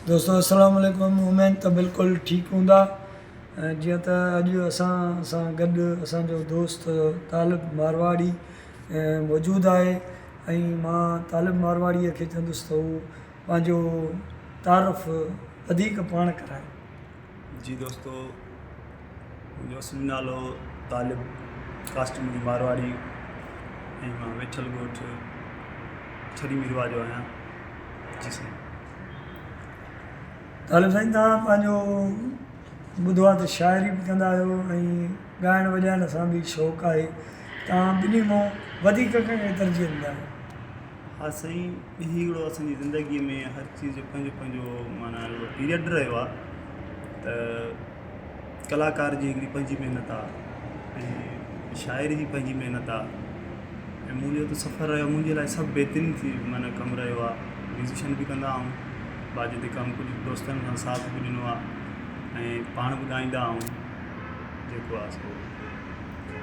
دوستو السلام عليڪم اميد ته بلڪل ٺيڪ هوندا جيئن ته اڄ اسان سان گڏ اسان جو دوست طالب مارواڙي موجود آهي ۽ مان طالب مارواڙيء کي چوندس ته هو پنهنجو تعارف وڌيڪ پاڻ ڪرائي. جي دوستو منهنجو اصلي نالو طالب ڪاسٽ منهنجي مارواڙي ۽ مان ويٺل ڳوٺ ٺري ميرواهه جو آهيان جي سائين. طالب سائين توهان پنهنجو ٻڌو آهي ته شاعري به ڪندا آهيو ۽ ڳائڻ وڄائڻ سان به شوق آهي توهان ٻنهي مان وڌيڪ ڪنهن کي ترجيح ڏيندا آهيو؟ ها سائين هي هڪڙو اسان جي زندگي ۾ هر چيز جو پنهنجو پنهنجو معنيٰ هڪڙو پيريڊ رهيو آهي ته ڪلاڪار جي هڪڙي پنهنجي محنت آهي ۽ شاعر جي پنهنجي محنت آهي ۽ منهنجو ته سفر رهيو منهنجي لاء سڀ بهترين ٿي معنيٰ ڪم رهيو آهي ميوزيشن به ڪندا آهيون باجي تي ڪم ڪجهه دوستن سان ساٿ به ڏنو آهي ۽ پاڻ به ڳائيندا آهيون جيڪو آهي سو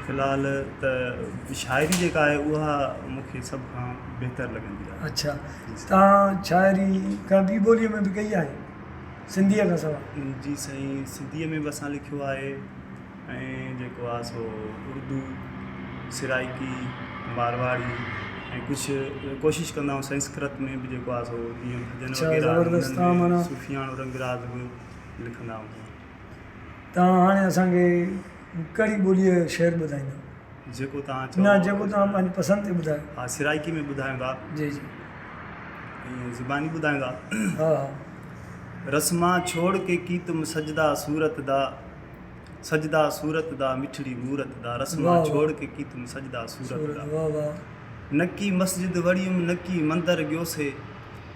في الحال ته شاعري جيڪا آهي اها مون کي سڀ کان بهتر لڳندي آهي. اڇا توهان شاعري ڪنهن ٻي ٻوليء ۾ به ڪئي آهي سنڌيء کان سواء؟ جي سائين سنڌيء ۾ به اسان لکيو آهي ۽ جيڪو آهي سو اردو، سرائڪي، مارواڙي ۽ ڪجهه ڪوشش ڪندا آهيون سنسڪرت ۾ به جيڪو آهي سو جيئن ڀڄن اڇا وغيره آهن زبردست انهن توهان ۾ معنيٰ صوفياڻو رنگ راز به لکندا آهيون. توهان هاڻي اسان کي ڪهڙي ٻوليء جو شعر ٻڌائيندؤ؟ جيڪو توهان چئو. نه جيڪو توهان پنهنجي پسند تي ٻڌايو. ها سرائڪي ۾ ٻڌايون ٿا. جي جي. ائين زباني ٻڌايون ٿا. ها ها. رسمان ڇوڙ ڪي ڪيتم سجدا صورت دا سجدا صورت دا مٺڙي مورت دا رسمان ڇوڙ ڪي ڪيتم سجدا صورت دا نڪي مسجد وڙيم نڪي مندر گيوسي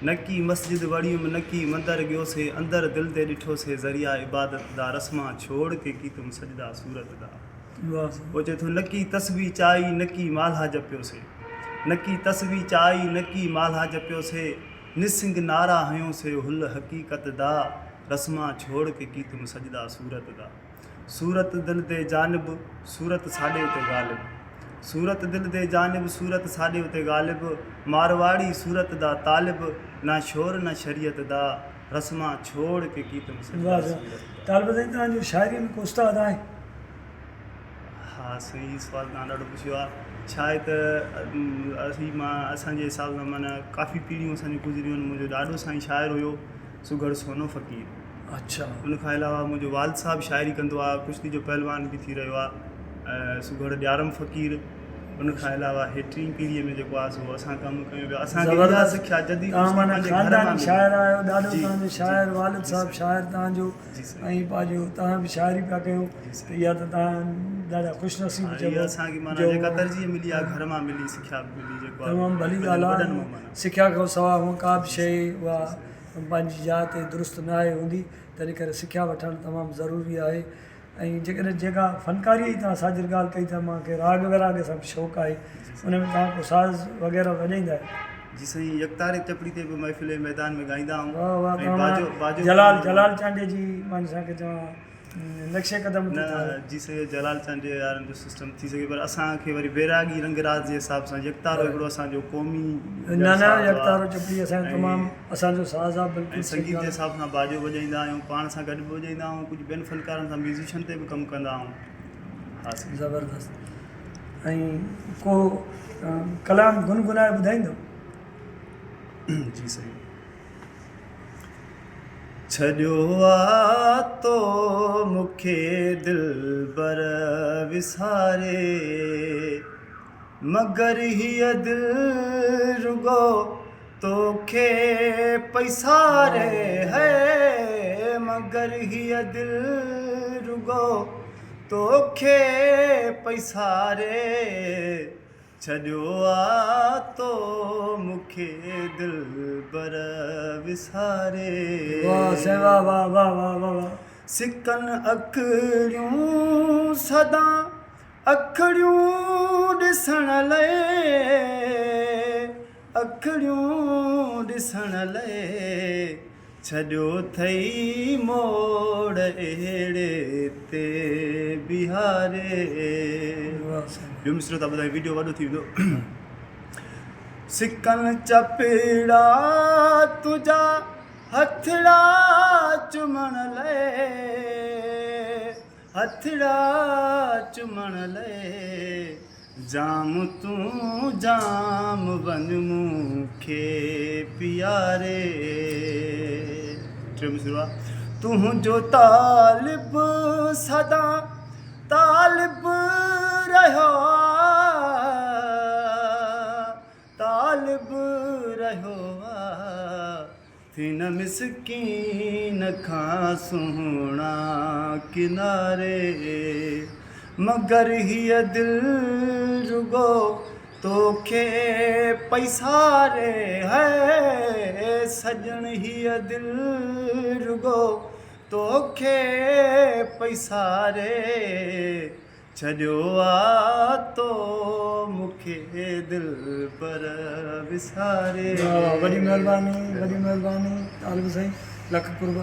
نڪي مسجد وڙيم نڪي مندر گيوسي اندر دل تي ڏٺوسي ذريعا عبادت دا رسمان ڇوڙ ڪي ڪيتم سجدا صورت دا پوء چئي ٿو نڪي تسبيح چائي نڪي مالها جپيوسي نڪي تسبيح چائي نڪي مالها جپيوسي نسنگ نعرا هنيوسي هل حقيقت دا رسمان ڇوڙ ڪي ڪيتم سجدا صورت دا صورت دل the جانب صورت ساڏي اتي غالب صورت دل the جانب صورت ساڏي اتي غالب مارواڙي صورت دا طالب نا شور نا شريعت دا رسمان ڇوڙ ڪي ڪيتم سجدا صورت دا. طالب سائين توهان جو شاعري ۾ ڪو استاد آهي؟ ها سائين هي سوال توهان ڏاڍو پڇيو آهي ڇا آهي ته اسين مان اسان جي حساب سان معنيٰ ڪافي پيڙهيون اسان جون گذريون آهن منهنجو ڏاڏو سائين شاعر هيو سگهڙ سونو فقير اڇا ان کان علاوه منهنجو والد صاحب شاعري ڪندو آهي ڪشتي جو پهلوان به ٿي رهيو آهي سگهڙ ڏيارم فقير ان کان علاوه هي ٽين پيڙهي ۾ جيڪو آهي سو اسان ڪم ڪيون پيا اسان کي اها سکيا جديد توهان معنيٰ خانداني شاعر آهيو ڏاڏو توهان جو شاعر والد صاحب شاعر توهان جو ۽ پنهنجو توهان به شاعري پيا ڪيو ته اها ته توهان ڏاڍا خوش نصيب چئبو اسان کي معنيٰ جيڪا ترجيح ملي آهي گهر مان ملي سکيا به ملي جيڪو تمام ڀلي ڳالهه آهي سکيا کان سواء هونء ڪا به شيء اها پنهنجي جاء تي درست ناهي هوندي تنهن ڪري سکيا وٺڻ تمام ضروري آهي ۽ جيڪڏهن جيڪا فنڪاريء جي توهان ساجد ڳالهه ڪئي ته مان کي راڳ ويراڳ سان به شوق آهي ان ۾ توهان ڪو ساز وغيره وڄائيندا آهيو؟ جي سائين يڪتاري چپڙي تي به محفل ۽ ميدان ۾ ڳائيندا آهيون واهه واهه ۽ توهان باجو معنيٰ باجو جلال جلال چانڊيي جي معنيٰ اسان کي چوان نقش قدم تي نه ٿا جي سائين جلال چانڊيي وارن جو سسٽم ٿي سگهي پر اسان کي وري ويراڳي رنگ راز جي حساب سان يڪتارو هڪڙو اسان جو قومي نه نه يڪتارو چپڙي اسان جو تمام اسان جو ساز آ بلڪل ۽ صحيح سنگيت جي ڳالهه. حساب سان باجو وڄائيندا آهيون پاڻ سان گڏ به وڄائيندا آهيون ڪجهه ٻين فنڪارن سان ميوزيشن تي به ڪم ڪندا آهيون ها سائين. زبردست ۽ ڪو ڪلام گنگنائي ٻڌائيندو. جي سائين. ڇڏيو آ تو مونکي دلبر وساري مگر هيء دل رڳو توکي پئي ساري هي مگر هيء دل رڳو توکي پئي ساري ڇڏيو آ تو مونکي دلبر وساري. واه سائين واه واه واه واه واه واه. سڪن اکڙيون سدا اکڙيون ڏسڻ لئي اکڙيون ڏسڻ لئي ڇڏيو ٿئي موڙ اهڙي تي بيهاري. ٻيو مصرعو ٿا ٻڌايون ويڊيو وڏو ٿي ويندو. سڪن چپڙا تنهنجا هٿڙا. چمڻ لئي، هٿڙا چمڻ لئي، جام تون جام وڃ مون کي پياري. ٽيون مصرعو آ، تنهنجو طالب سدا طالب رهيو آ، طالب رهيو آ، ٿي نه مسڪين کان سهڻا ڪناري، مگر هيء دل رڳو توکي پئي ساري، هي سڄڻ هيء دل رڳو توکي پئي ساري، ڇڏيو آ تو مون کي دلبر وساري. واھ واھ وڏي مھرباني وڏي مھرباني طالب سائين لک قرب.